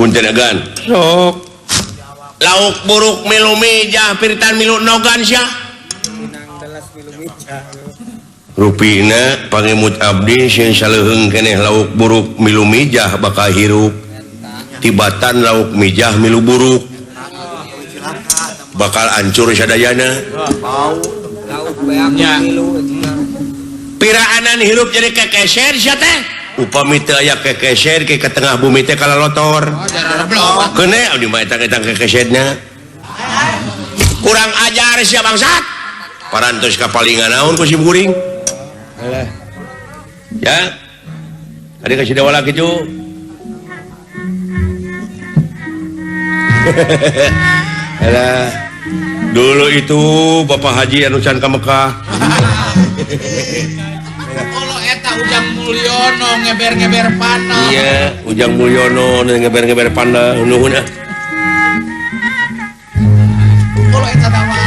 Punten agan. Sok. Lauk buruk milu mijah piritan milu nogan sia. Rupina pangemut abdi sing saleuheung keneh lauk buruk milu mijah bakal hirup. Tibatan lauk mijah milu buruk. Bakal hancur sadayana. Piraanan hirup jadi kekeser sia teh. Upami teu aya kekeser ke tengah bumi teh kalalotor. Keune abdi mah eta kekeserna. Kurang ajar sia bangsat. Parantos kapalingan naon ku si kuring. Alah. Ya. Tadi kasih dawala kitu. Alah. Dulu itu Bapak Haji anu can ka Mekah. Kalau eta Ujang Mulyono ngeber-ngeber panah. Iya, Ujang Mulyono ngeber-ngeber panah. Nuhun ah. Kalau eta dawala.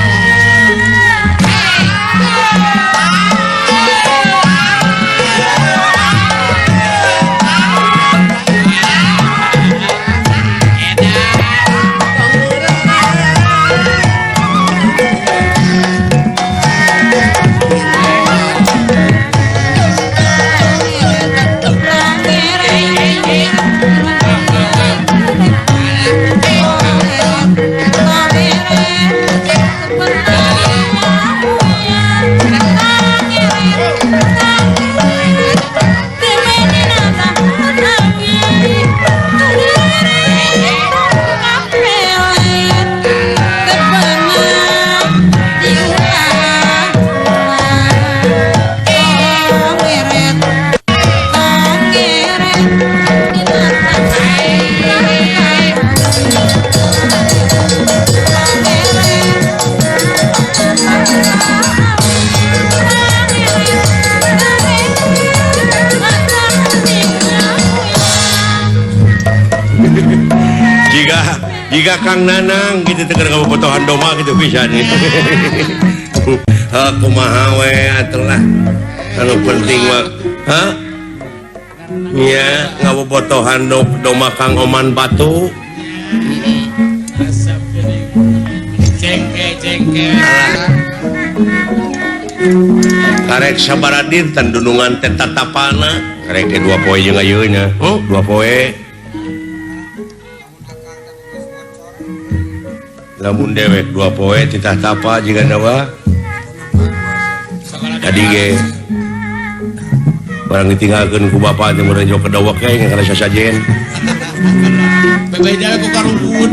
Jika Kang Nanang gitu teh keur ngabobotohan doma gitu pisan. Heuh kumaha we atuh lah. Anu penting mah, hah? Nya ngabobotohan doma Kang Oman Batu. Cengke cengke. Karek sabaraha dinten dunungan teh tatapana. Karek teh 2 poe jeung ayeuna. Huh, 2 poe. Lamun dewek 2 poe titah tapa jiga nawa. Tadi ge barang ditinggalkeun ku bapa teh mun jauh ke dawak ge kana sasajen. Bebejana ku karuhun.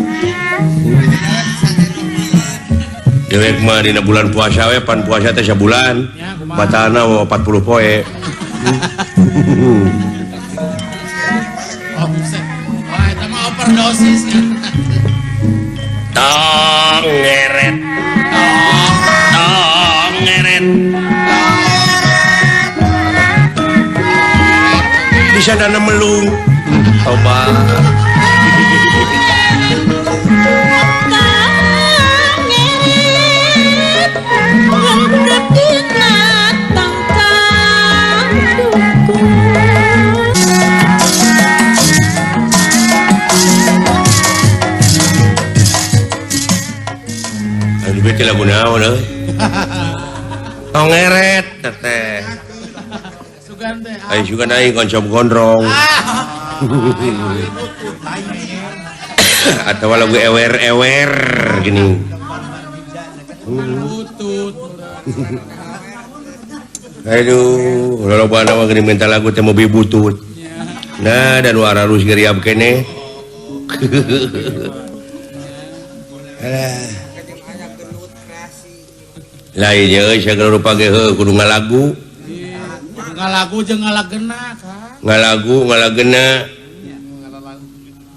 Dewek mah dina bulan puasa we pan puasa teh sabulan. Batalna 40 poe. Oh, eta mah overdosis kan. Tong ngeret. Tong ngeret. Bisa dana melung. Toba. Bete lagu naon euy. Tong ngeret teteh. Sugan teh. Ai sugan aing koncom gondrong. Atau lagu ewer-ewer gini. Butut. Aduh, loba mah geuning minta lagu teh mobil butut. Nah, dan nu aralus geriab keneh. Alah. Lain euy sagala rupa ge heuh kudu ngalagu. Ngalagu jeung ngalagena ka. Ngalagu ngalagena.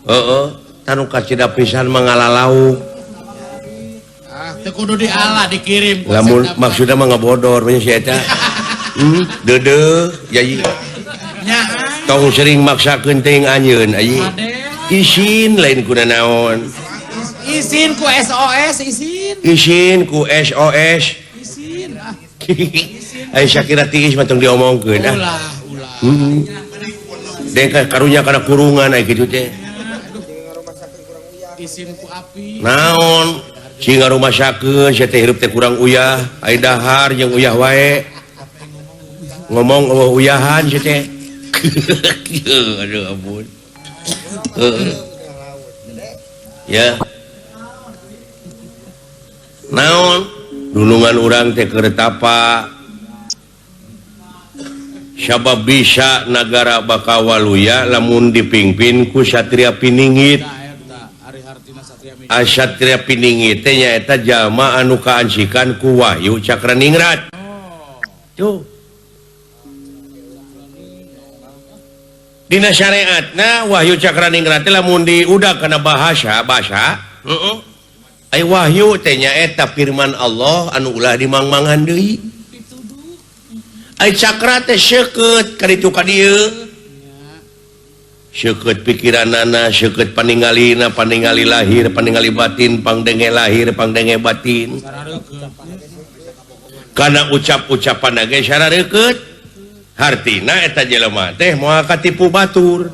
Heeh, tanu kacida pisan mah ngalalauk. Ah, teu kudu diala dikirim. Lamun maksudna mah ngabodor nya si eta. Deudeuh yayi. Nya. Tong sering maksakeun teuing anjeun ayi. Isin lain kuna naon. Isin ku SOS isin. Isin ku SOS. Isin ah. Ai sakira tiis mah tong diomongkeun ah. Ulah, ulah. Heeh. Dengka karunya kana kurungan ai kitu teh. Isin ku api. Naon sing ngarumasakeun sia teh hirup teh kurang uyah, ai dahar jeung uyah wae. Ngomong eueuh uyahan sia teh. Aduh ampun. Ya. Naon dunungan urang teh keur tapa. Sabab bisa nagara bakal waluya lamun dipingpin ku Satria Piningit. Satria Piningit teh nyaeta jalma anu kaansikan ku Wahyu Cakraningrat. Tuh. Dina syariatna Wahyu Cakraningrat teh lamun diudag kana bahasa heeh. Ai wahyu teh nyaeta firman Allah anu ulah dimangmangan deui. Ai cakra teh seukeut ka ditu ka dieu. Seukeut pikiranana, seukeut paningalina, paningali lahir, paningali batin, pangdenge lahir, pangdenge batin. Kana ucap-ucapan ge sarareukeut. Hartina eta jelema teh moal katipu batur.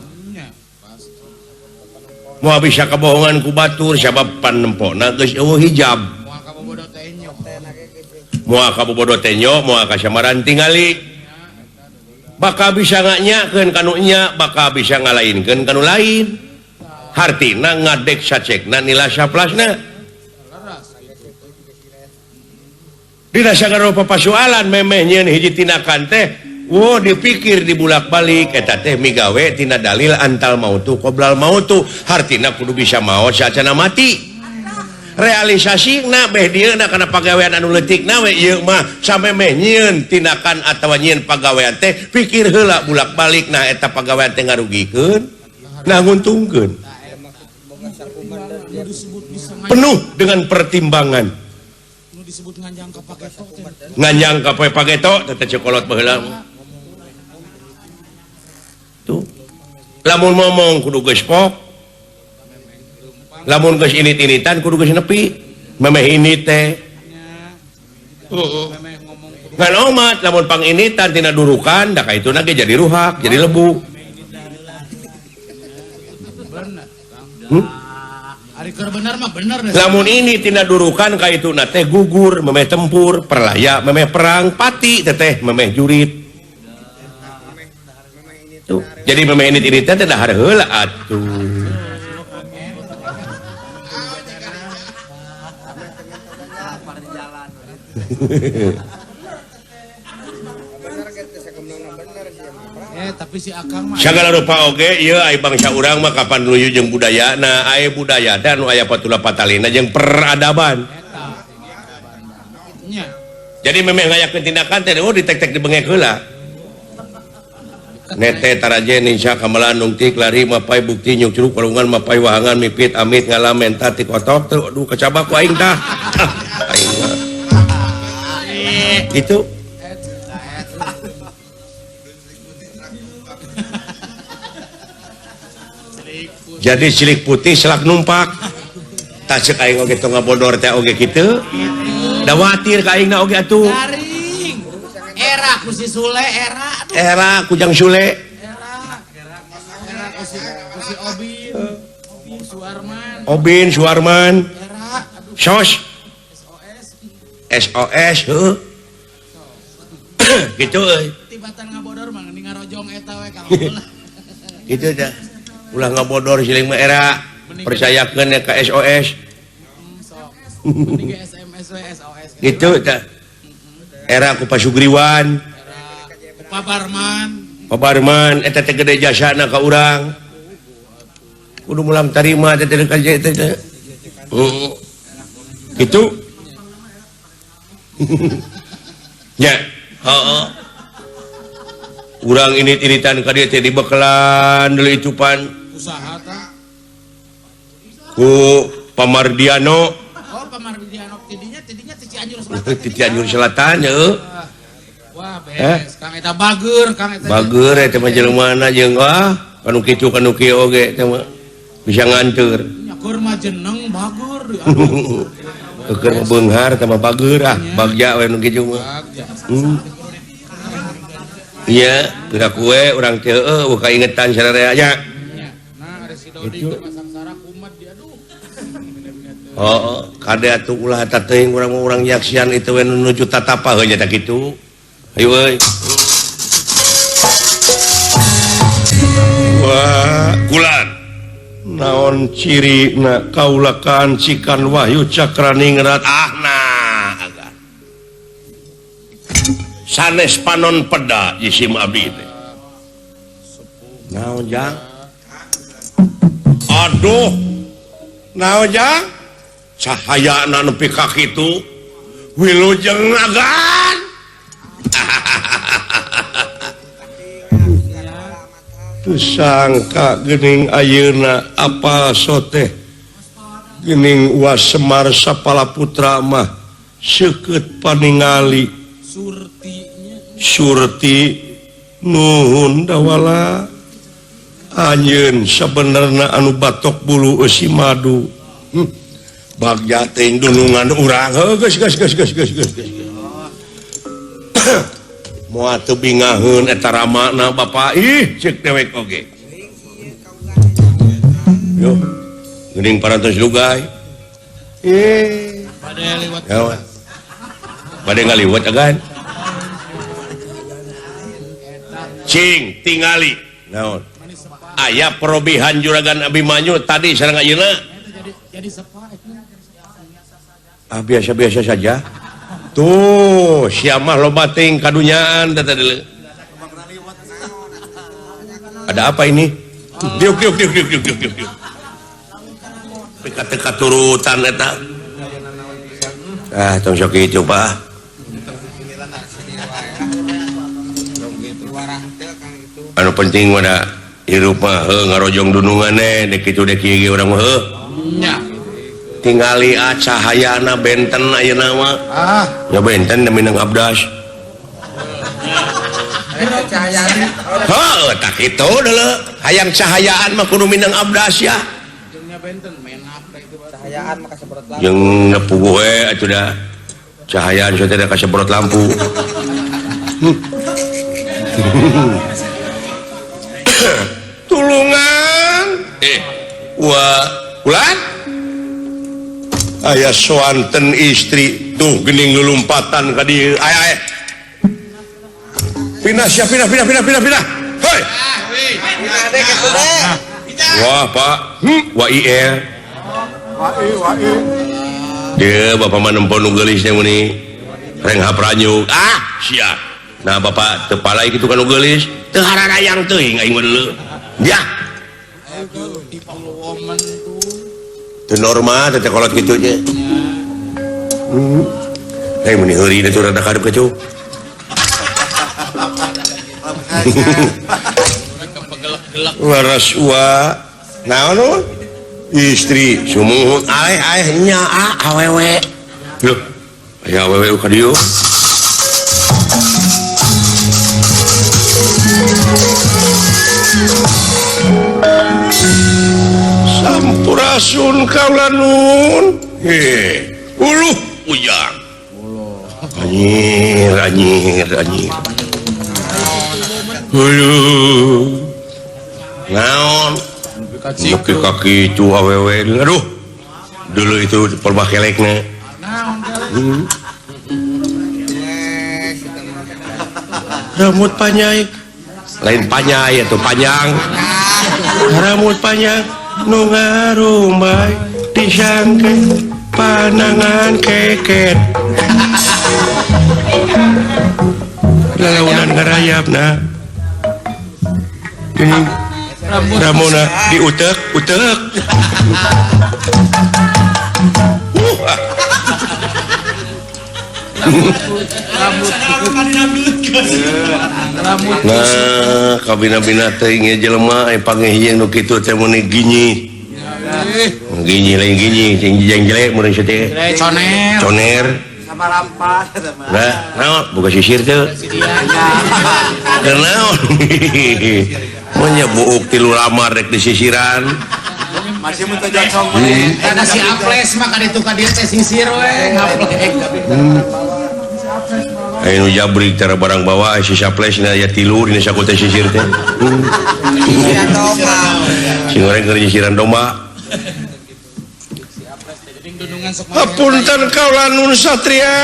Moal bisa kabohongan ku batur sabab panempona geus eueuh hijab. Moal kabobodo tenyo, moal kasamaran tingali. Bakal bisa nganyakeun kanu nya, bakal bisa ngalainkeun kanu lain. Hartina ngadek sacekna nila saplasna. Dina sagala papasualan memeh nyieun hiji tindakan teh, wo dipikir dibulak-balik eta teh migawe tina dalil antal mautu qoblal mautu. Hartina kudu bisa maot sacana mati. Realisasina beh dieuna kana pagawean anu leutikna we ieu mah samemeh nyieun tindakan atawa nyieun pagawean teh pikir heula bulak-balik nah eta pagawean teh ngarugikeun nah nguntungkeun. Penuh dengan pertimbangan. Nganjang ka pageto teh cekolot baheula. Tuh. Lamun ngomong kudu geus pok. Lamun geus init-initan kudu geus nepi. Memeh init teh. Heeh. Ngan omat lamun panginitan tina durukan da kaituna ge jadi ruhak, jadi lebu. Ari keur bener mah bener. Lamun ini tina durukan kaituna teh gugur, memeh tempur, perlaya, memeh perang, pati teteh memeh jurit. Tuh. Jadi memeh init-initan teh dahar heula atuh. Tapi si Akang mah sagala rupa oge ieu ai bangsa urang mah kapan nuju jeung budayana, ai budaya teh anu aya patula patalina jeung peradaban. Jadi memeh ngayakeun tindakan teh oh ditek-tek dibengek heula. Nete taraje ninsa kamelan nungtik lari mapai bukti nyuk curug palungan mapai wahangan mipit amit ngalamen tati kotok teh aduh kacabak ku aing tah. Aing mah. Itu jadi cilik putih selak numpak. Tah ceuk aing oge tong ngabodor teh oge kitu. Da watir ka aingna oge atuh. Garing. Era ku si Sule era aduh. Era ku Jang Sule. Era. Era ku si Obin. Suarman. Obin Suarman. Era aduh. Sos. SOS. SOS heuh. Gitu euy. Tibatan ngabodor mah mending ngarojong eta we ka. Gitu dah. Ulah ngabodor siling mah era percayakeun ka SOS. Mending SMS we SOS. Gitu tah. Era ku Pasugriwan. Era ku Pabarman. Pabarman eta teh gede jasana ka urang. Kudu mulang tarima teh teh ka teh. Heeh. Gitu. Nya, heeh. Urang init-initan ka dieu teh dibekelan deui icupan. Usaha tah. Ku Pamardiano. Oh, Pamardiano tidinya tidinya ti Cianjur Selatan. Ti Cianjur Selatan heuh. Wah, beres. Kang eta bager, Kang eta. Bager eta mah jelemana jeung wah, kanu kitu kanu kieu oge teh mah bisa nganteur. Nya keur mah jeneng bager. Aduh. Keur mah beunghar teh mah bager ah, bagja we nu kitu mah. Iya, pira kue urang teh heueuh kaingetan sararea nya. Nah, ari si Dodi teh mah sangsara kumat dia aduh. Oh, kade atuh ulah eta teuing urang-urang nyaksian itu we nuju tatapa heuh nya kitu. Ayo euy. Wah, kulan. Naon cirina kaula kaancikan Wahyu Cakraningrat ahna agan. Sanes panon peda jisim abdi teh. Naon jang? Aduh. Naon jang? Cahayana nepi ka kitu wilujeng agan. Teu sangka geuning ayeuna apal soteh geuning Uwa Semar sapala putra mah seukeut paningali surti nuhun dawala anjeun sabenerna anu batok bulu eusi madu. Bagja teuing dunungan urang heuh geus geus geus geus geus geus. Moal teu bingaheun eta ramana bapa ih ceuk dewek oge. Yo geuning parantos lugay. Eh bade liwat. Bade ngaliwat agan. Cing tingali naon? Aya perobihan juragan Abimanyu tadi sareng ayeuna. Jadi sepa. Ah biasa-biasa saja. Tuh, siamah loba teuing kadunyaan teh tadi. Ada apa ini? Diuk diuk diuk diuk diuk diuk diuk. Teka-teka turutan eta. Ah, tong sok kitu, Pak. Anu penting mah da hirup mah heuh ngarojong dunungan dek kitu dek ieu ge urang mah heuh. Nya. Tingali cahayana benten ayeuna mah. Ah, ya benten da minang abdas. Heuh, tak kitu deuleu. Hayang cahayaan mah kudu minang abdas ya. Jeung benten menak itu cahayaan mah kasebrot lampu. Jeung nepuguh we atuh da. Cahayaan teh da kasebrot lampu. Tulungan. Wa ulan aya soanten istri tuh geuning lulumpatan ka dieu. Aya aya. Pindah sia pindah pindah pindah pindah pindah. Hoi. Wah, Pak. Wa IR. Wa I wa I. Deeu bapak mah nempo nu geulis teh meuni. Renghap ranyuk. Ah, sia. Nah, bapak teu palai kitu ka nu geulis. Teu hararayang teuing aing mah deuleu. Ya. Teu normal teh kolot kitu nya. Hei meuni heuri da rada kadep kitu. Waras wa naon istri sumuhun aeh aeh nya awewe. Loh, aya awewe ka dieu. Sampurasun kaula nun. Heh, uluh ujang. Anjir, anjir, anjir. Uluh. Naon? Nepi ka kitu awewe. Aduh. Dulu itu perbah kelekna. Rambut panjang. Lain panjang atau panjang. Rambut panjang nu ngarumbay disangke panangan keket. Lalaunan ngarayapna. Geuning ramona diutek utek. Nah, kabina-bina teuing ieu jelema panggih nu kitu teh meuni ginyi. Ginyi lain ginyi, sing jeng jelek mun teh. Coner. Coner. Sama rampas eta mah. Nah, naon boga sisir teu? Keur naon? Mun nya buuk tilu lamar rek disisiran. Masih mun teu jocong. Eta si Aples mah ka ditu ka dieu teh sisir we ngaplek. Ayo nu jabrik cara barang bawa si Aples na aya tilu dina saku teh sisir teh. Sing goreng keur nyisiran domba. Hapunten kaula nun satria.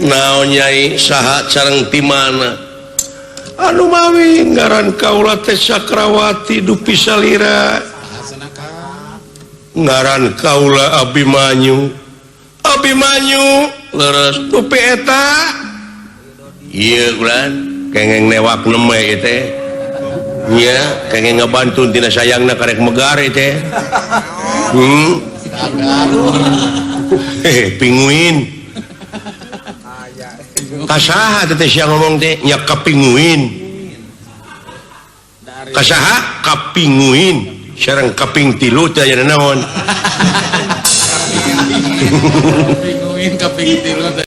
Naon Nyai saha sareng ti mana? Anu mawi ngaran kaula teh Sakrawati dupi salira. Ngaran kaula Abimanyu. Abimanyu leres dupi eta. Ieu ulan kengeng newak neme ieu teh. Nya kengeng ngabantun tina sayangna karek megar ieu teh. Pinguin. Kasaha teh sia ngomong teh nya kapinguin. Kasaha kapinguin sareng kaping tilu teh aya naon. Pinguin kaping tilu teh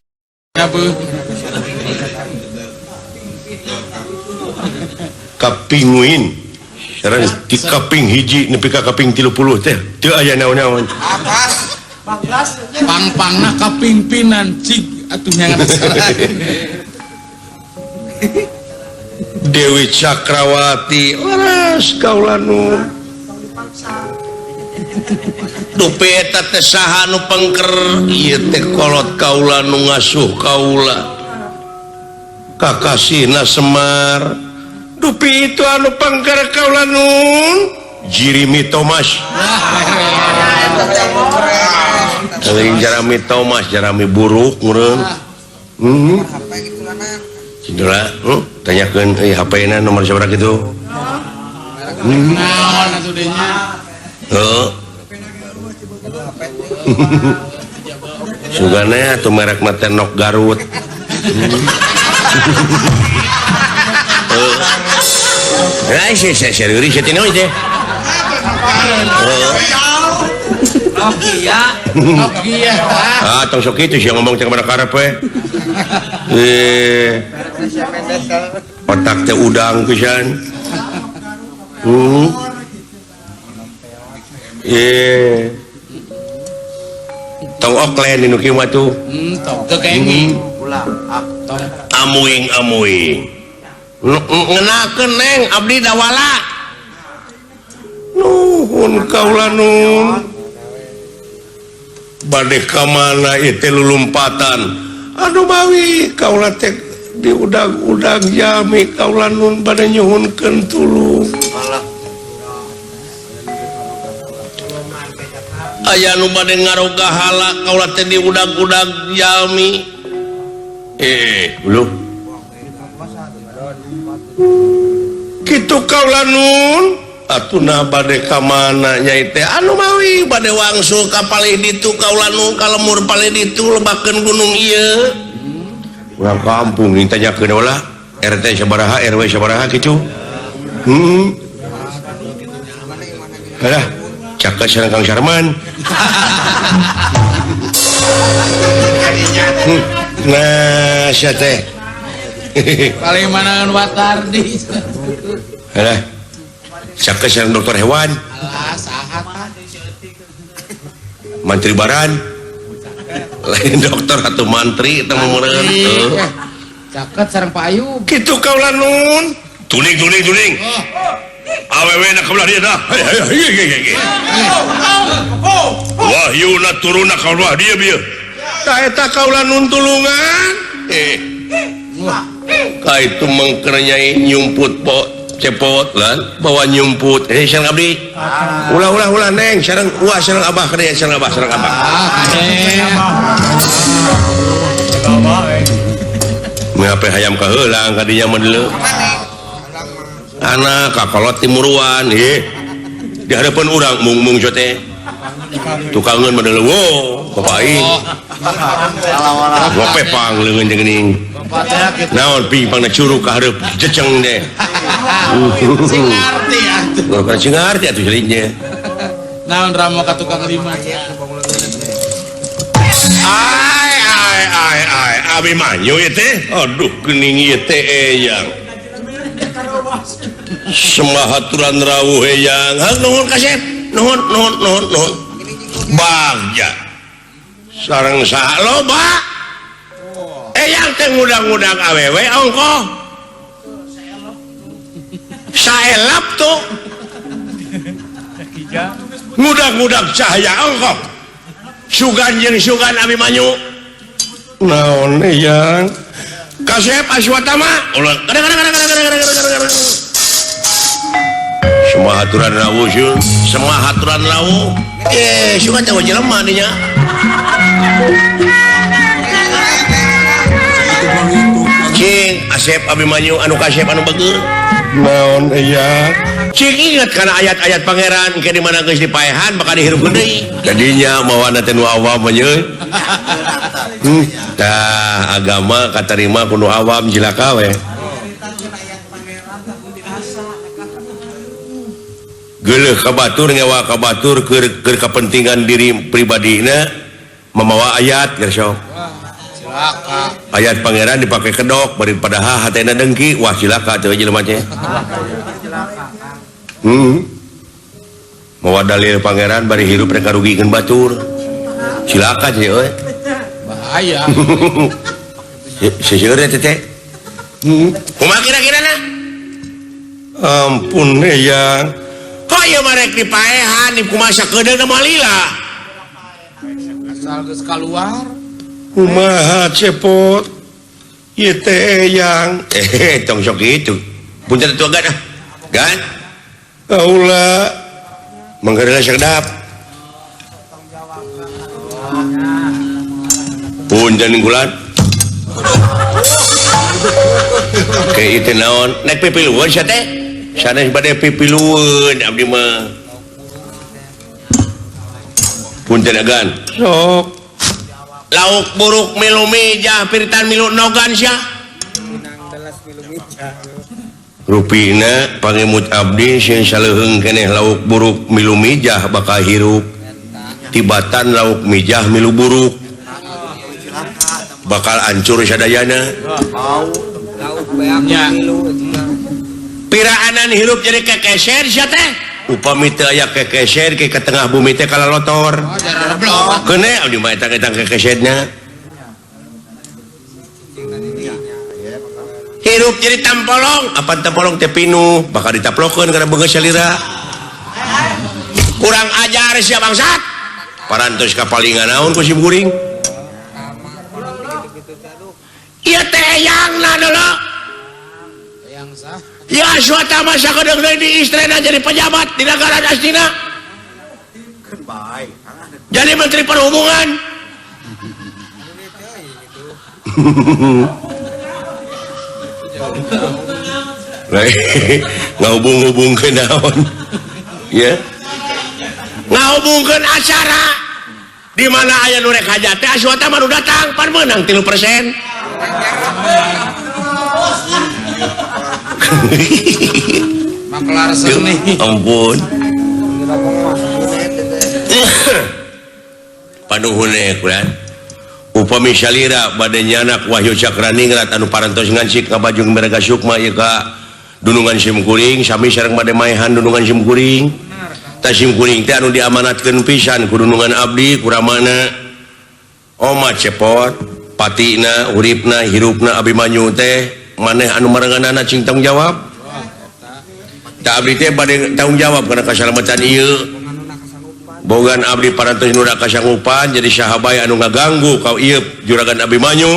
nyabuh. Kapinguin sareng di kaping hiji nepi ka kaping 30 teh teu aya naon-naon. Pang-pangna kapingpinan cig atuh nyangan salah. Dewi Cakrawati leres kaula nu dupi eta teh saha nu pengker ieu teh kolot kaula nu ngasuh kaula kakasihna Semar dupi itu anu pengker kaula nun Jeremy Thomas. Lain Jeremy Thomas, Jeremy buruk meureun. Cindra, tanyakeun euy HP-na nomor sabaraha kitu. Naon atuh deui nya? Heuh. Sugana atuh merek mah teh Nok Garut. Heuh. Lah sia sia serius sia teh teh. Nokia. Nokia. Ah, tong sok kitu sia ngomong teh ka karep we. Otak teh udang pisan. Tong oklen nu kieu mah tuh. Tong teu kenging. Amuing amuing. Ngenakeun neng abdi dawala. Nuhun kaula nun. Bade ka mana ieu teh lulumpatan. Aduh mawi kaula teh diudag-udag jami kaula nun bade nyuhunkeun tulung. Aya nu bade ngaroga hala kaula teh diudag-udag jami. Uluh. Kitu kaula nun. Atuh bade ka mana nyai teh anu mawi bade wangsul ka palih ditu kaula nu ka lemur palih ditu lebakeun gunung ieu. Urang kampung ditanyakeun ulah RT sabaraha RW sabaraha kitu. Halah cakep sareng Kang Sarman. Nah sia teh. Paling manaeun watardi. Halah cakep sareng dokter hewan. Alah saha tah? Mantri Baran. Lain dokter atau mantri eta mah meureun. Cakep sareng Pak Ayub. Kitu kaula nun. Tuning tuning tuning. Awewe na kabelah dieu dah. Wahyuna turuna ka belah dieu bieu. Tah eta kaula nun tulungan. Ka itu mengker nyai nyumput po cepot lan bawa nyumput sareng abdi. Ulah ulah ulah neng sareng uah sareng abah ka dieu sareng abah sareng abah. Ngape hayam kaheulang ka dinya mah deuleu. Anak kakolot timuruan ieu di hadapan urang mung-mung teh. Tukangeun mah deuleu wo bapak aing. Ngope pang leungeun jeung geuning. Naon ping pangna curug ka hareup jeceng teh. Sing ngarti atuh. Sing ngarti atuh jadinya. Naon ramo ka tukang lima. Ai ai ai ai Abimanyu ieu teh. Aduh geuning ieu teh eyang. Sembah aturan rawuh eyang. Ha nuhun kasep. Nuhun nuhun nuhun nuhun. Bagja. Sareng saha loba. Eyang teh ngudang-ngudang awewe ongkoh. Saelap tuh. Ngudag-ngudag cahaya ongkoh. Sugan jeung sugan Abimanyu. Naon yang kasep Aswatama. Ulah semua aturan lawu sieun, semua aturan lawu. Sugan teh jelema dinya. Cing Asep Abimanyu anu kasep anu beugeur. Naon iya? Cing ingat kana ayat-ayat pangeran ke di mana geus dipaehan bakal dihirup deui. Jadinya mawana teh nu awam mah nyeun. Tah agama katarima ku nu awam cilaka we. Geuleuh ka batur ngewa ka batur keur kepentingan diri pribadina mamawa ayat geus sok. Cilaka. Ayat pangeran dipake kedok bari padahal hatena dengki wah cilaka teh jelema teh. Mawa dalil pangeran bari hirup rek ngarugikeun batur. Cilaka teh euy. Bahaya. Seseueur teh teh. Kumaha kira-kirana? Ampun ya. Kok ieu mah rek dipaehan di kumaha sakedeung mah lila. Asal geus kaluar. Kumaha cepot ieu teh yang tong sok kitu. Punten atuh gan ah. Gan. Kaula manggeureuh sakedap. Punten gulat. Ke ieu teh naon? Nek pipilueun sia teh. Sanes bade pipilueun abdi mah. Punten agan. Sok. Lauk buruk milu mijah piritan milu nogan sia. Rupina pangemut abdi sieun saleuheung keneh lauk buruk milu mijah bakal hirup. Tibatan lauk mijah milu buruk. Bakal ancur sadayana. Piraanan hirup jadi kekeser sia teh. Upami teu aya kekeser ke tengah bumi teh kalalotor. Keune abdi mah eta-eta kekesernya. Hirup jadi tampolong, apa tampolong teh pinuh, bakal ditaplokeun kana beungeut salira. Kurang ajar sia bangsat. Parantos kapalingan naon ku sim kuring. Ieu teh eyangna dulu. Eyang sah. Ya Aswatama sakedeung deui di istrena jadi pejabat di negara Astina. Jadi menteri perhubungan. Ngahubung-hubungkeun naon? Ya. Ngahubungkeun acara di mana aya nu rek hajat teh Aswatama nu datang pan meunang 3%. Maklar seni. Ampun. Panuhune kulan. Upami salira bade nyanak Wahyu Cakraningrat anu parantos ngancik ka Bajung Merga Sukma ieu ka dunungan simkuring sami sareng bade maehan dunungan simkuring. Tah simkuring teh anu diamanatkeun pisan ku dunungan abdi kuramana. Oma cepot patina uripna hirupna Abimanyu teh maneh anu marenganana cing tanggung jawab. Tah abdi teh bade tanggung jawab kana kasalamatan ieu. Bogan abdi parantos nu kasanggupan jadi sahabai anu ngaganggu kau ieu juragan Abimanyu.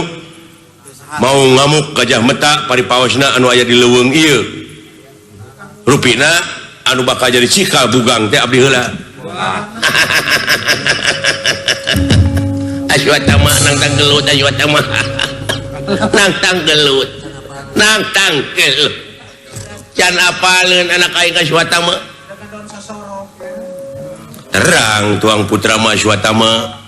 Mau ngamuk gajah meta paripaosna anu aya di leuweung ieu. Rupina anu bakal jadi cikal bugang teh abdi heula. Aswatama nang tanggelut Aswatama. Nang tanggelut. Nang tanggelut. Can apaleun anak aing Aswatama. Terang tuang putra mah Aswatama.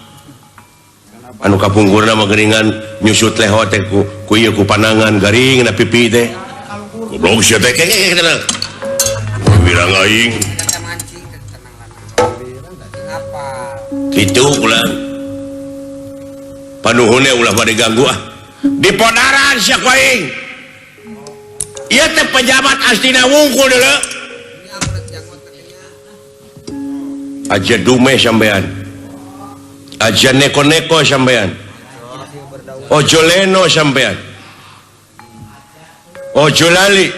Anu kapungkurna mah geuningan nyusut leho teh ku ieu ku panangan garing na pipi teh. Goblok sia teh keke. Wirang aing. Kitu ulah. Panuhune ulah bade ganggu ah. Dipodaran sia ku aing. Ieu teh pejabat Astina wungkul deuleu. Aja dume sampean. Aja neko-neko sampean. Ojo leno sampean. Ojo lali.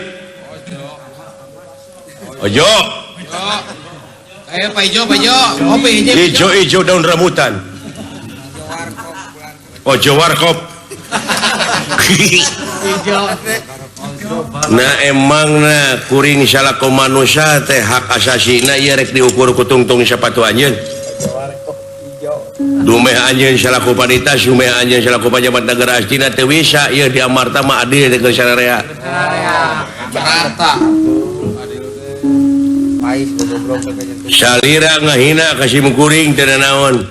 Ojo. Ayo Pak Ijo, Pak Ijo. Kopi ijo. Ijo-ijo daun rambutan. Ojo warkop. Nah emang na kuring salaku manusia teh hak asasina ieu rek diukur ku tungtung sapatu anjeun. Dumeh anjeun salaku panita, dumeh anjeun salaku pajabat negara astina teu bisa ieu di Amarta mah adil teh keur sararea. Rata. Salira ngahina ka sim kuring teu naon.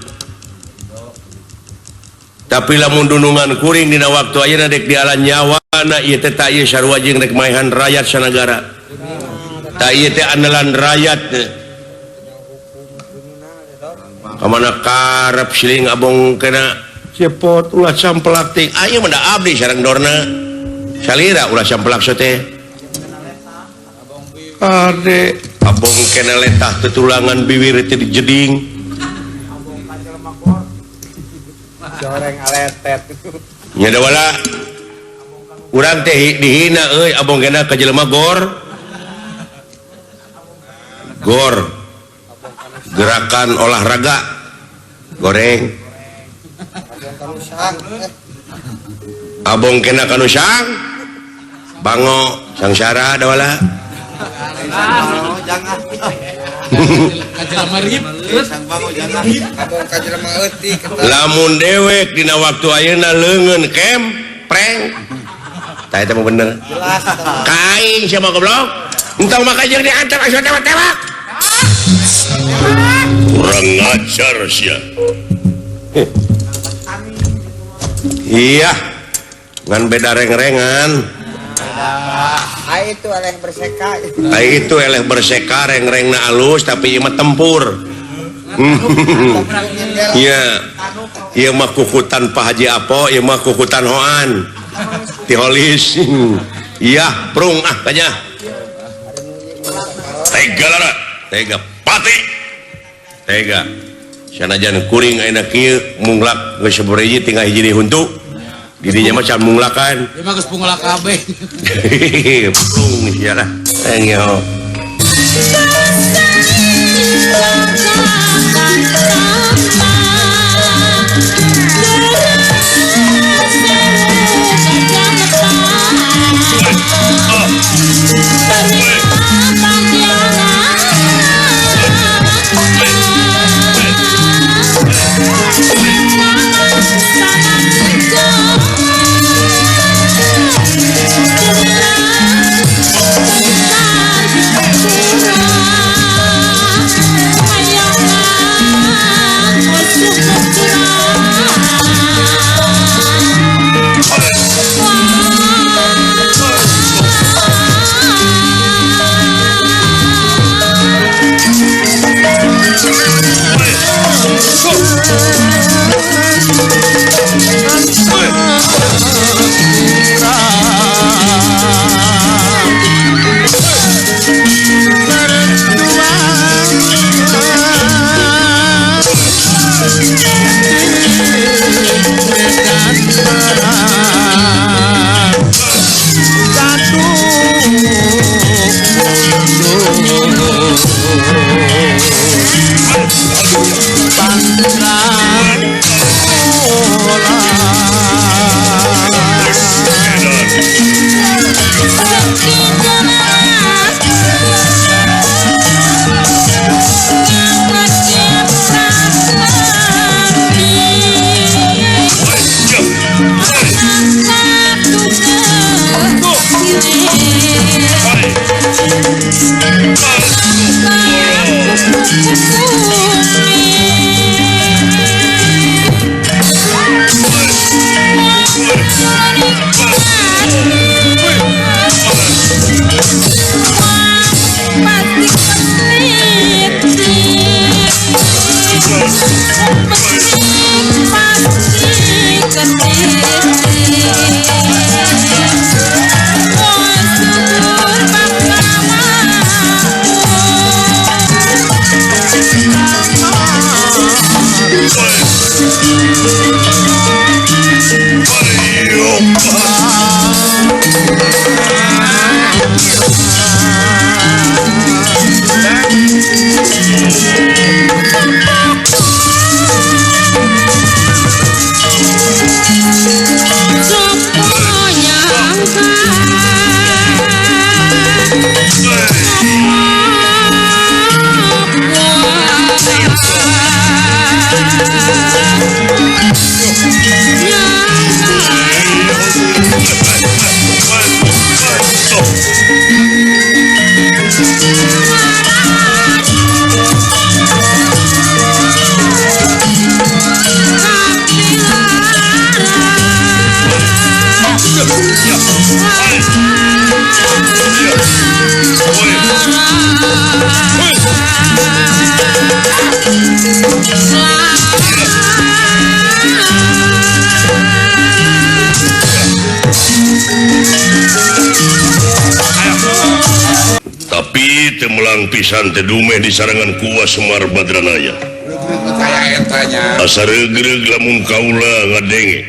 Tapi lamun dunungan kuring dina waktu ayeuna dek dialan nyawana ieu teh ta ieu sarua jeung rek maehan rakyat sanagara. Ta ieu teh andalan rakyat. Kamana karep siling abong kena cepot ulah sampelak ting. Ayeuna mah da abdi sareng dorna. Salira ulah sampelak teh. Ade abong kena letah tetulangan bibir teh dijeding. Goreng aletet. Nya da wala. Urang teh dihina euy abong kena ka jelema gor. Gor. Gerakan olahraga goreng. Abong kena kanu sang bango sangsara da wala. Lamun dewek dina waktu ayeuna leungeun kem preng. Tah eta mah bener. Kaing sia mah goblok. Entong maka jeung diantar asup tewak-tewak. Kurang ajar sia. Iya. Ngan beda reng-rengan. Ai itu eleh berseka. Ai itu eleh berseka reng-rengna alus tapi ieu mah tempur. Iya. Ieu mah kukutan Pak Haji Apo, ieu mah kukutan Hoan. Tiholis. Iya, prung ah kanya. Tega lara, tega pati. Tega. Sanajan kuring ayeuna kieu munglak geus sabariji tinggal hiji deui huntu. Didinya mah can munglakan. Ieu mah geus punglak kabeh. Prung sia lah. Engyo. pisan teh dumeh disarangan ku Wa Semar Badranaya. Asa regreg lamun kaula ngadenge.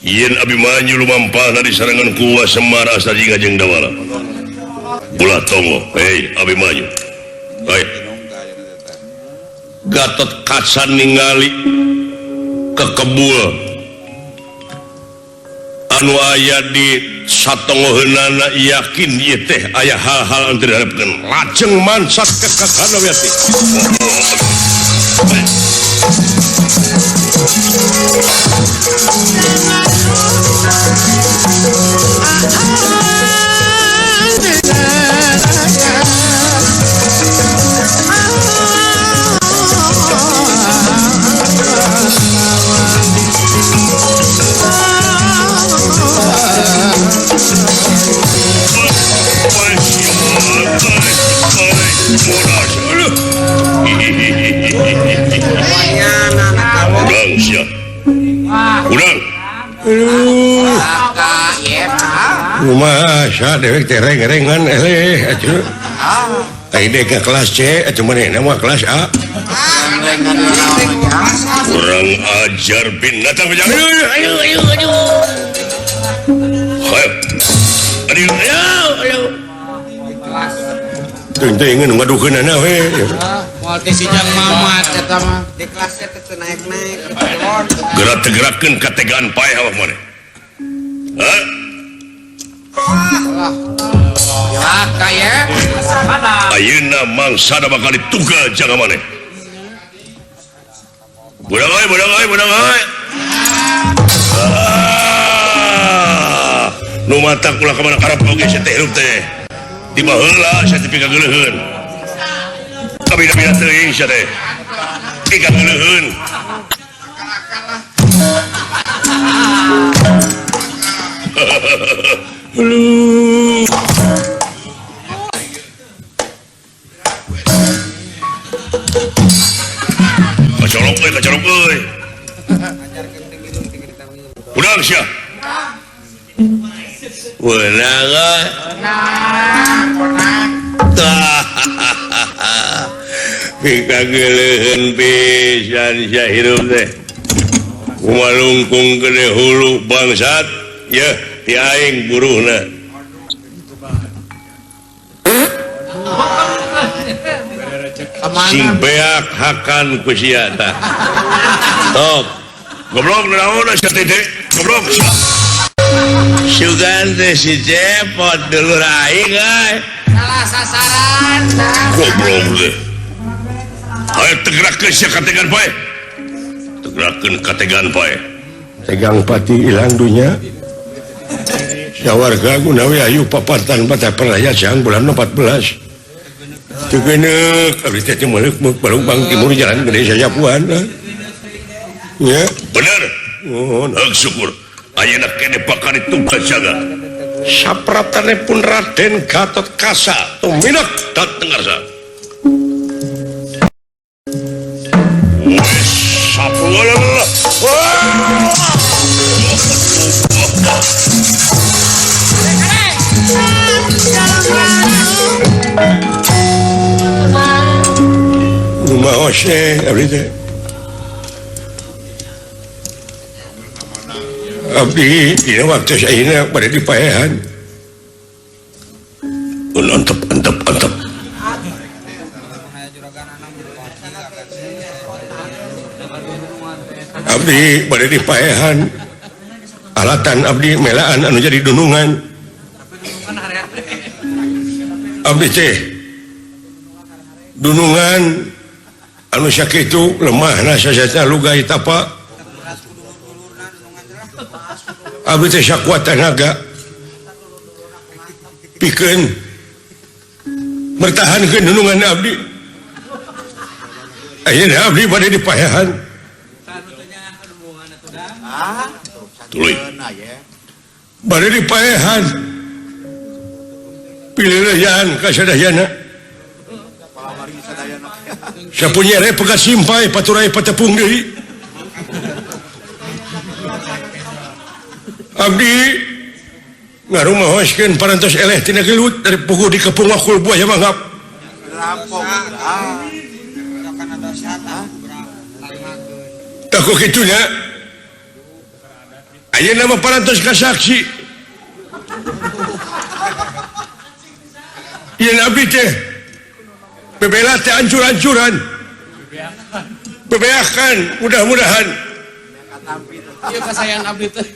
Yen Abimanyu lumampahna disarangan ku Wa Semar asa jiga jeung Dawala. Ulah tongo, hei Abimanyu. Hei. Gatot Kaca ningali kekebul anu aya di satongoheunana yakin ieu teh aya hal-hal anu teu diharepkeun lajeng mansat ke Kakanda Wiyati. Kumaha dewek teh reng-rengan eleh atuh. Ai dek ka kelas C atuh manehna mah kelas A. Kurang ajar binatang bejang. Ayo ayo ayo. Ayo. Ayo ayo. Teuing ngadukeunana we. Moal teh si Jang Mamat eta mah. Di kelasnya teh teu naik-naik. Gerak tegerakeun kategaan paeh awak maneh. Hah? Ayeuna mangsa bakal ditugal jaga maneh. Budak euy, budak euy, budak euy. Nu matak ulah ka mana karep oge sia teh hirup teh. Di baheula sia teh pikageuleuheun. Kabina-bina teuing sia teh. Pikageuleuheun. Aduh. Kacolok euy, kacolok euy. Udang sia. Wenang euy. Wenang. Pikageuleuheun pisan sia hirup teh. Kumalungkung gede hulu bangsat. Yeuh, ti aing buruhna. Sing beak hakan ku sia tah. Tok. Goblok naon sia teh? Goblok. Sugan teh si Cepot dulur aing euy. Salah sasaran. Goblok teh. Ayo tegerakeun sia kategan pae. Tegerakeun kategan pae. Tegang pati ilang dunya. Sawarga gunawi ayu papatan mata perlaya siang bulan 14. Teu geuneuk abdi teh meuleuh Balung Timur jalan gede sajapuan. Ya, bener. Oh, hak syukur. Ayeuna kene bakal ditugas jaga. Sapratane pun Raden Gatot Kaca tuminak dateng ngarsa. Wes sapulah. Rumaos teh abdi teh. Abdi dina waktu ayeuna bade dipaehan. Antep antep antep. Abdi bade dipaehan. Alatan abdi melaan anu jadi dunungan. Abdi teh dunungan anu sakitu lemahna sasatna lugai tapa. Abdi teh sakuat tenaga pikeun mertahankeun dunungan abdi. Ayeuna abdi bade dipaehan. Tuluy. Bade dipaehan. Pilihleyan ka sadayana. Sapunyere pegat simpai paturai patepung deui. Abdi ngarumahoskeun parantos eleh tina gelut dari puguh di kepung wakul buaya mangap. Tah ku kitu nya. Ayeuna mah parantos ka saksi. Yen abdi teh bebela teh ancur-ancuran. Bebeakan mudah-mudahan. Ieu kasayan abdi teh.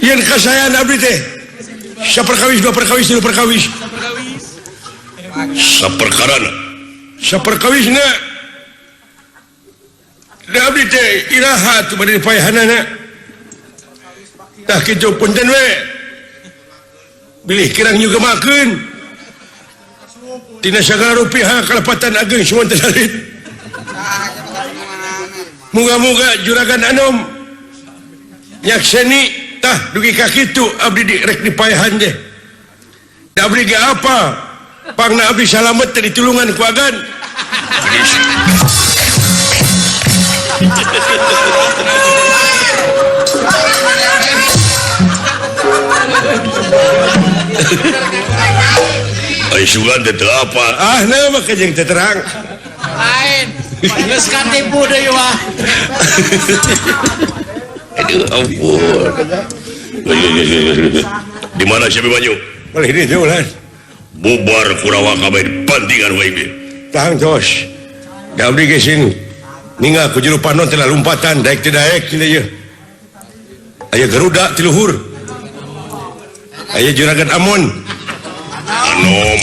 Yen kasayan abdi teh. Saperkawis dua perkawis tilu perkawis. Saperkarana. Saperkawisna. Da abdi teh iraha tu bade dipaehanana. Tah kitu punten we. Bilih kirang nyugemakeun. Tina sagala rupiah kalepatan ageng suwon teh alit. Muga-muga juragan anom nyakseni tah dugi ka kitu abdi rek dipaehan teh. Da abdi ge apa? Pangna abdi salamet teh ditulungan ku agan. Ai sugan teh teu apa? Ah, na mah kajeng teh terang. Lain. Geus katipu deui wah. Aduh, ampun. Di mana si Abimanyu? Boleh ini ulah. Bubar Kurawa kabeh pantingan wae ieu. Tang tos. Da abdi ge sing ninggal ku jero panon teh lompatan daek teu daek cenah ieu. Aya Garuda ti luhur. Aya Juragan Amon. Anom.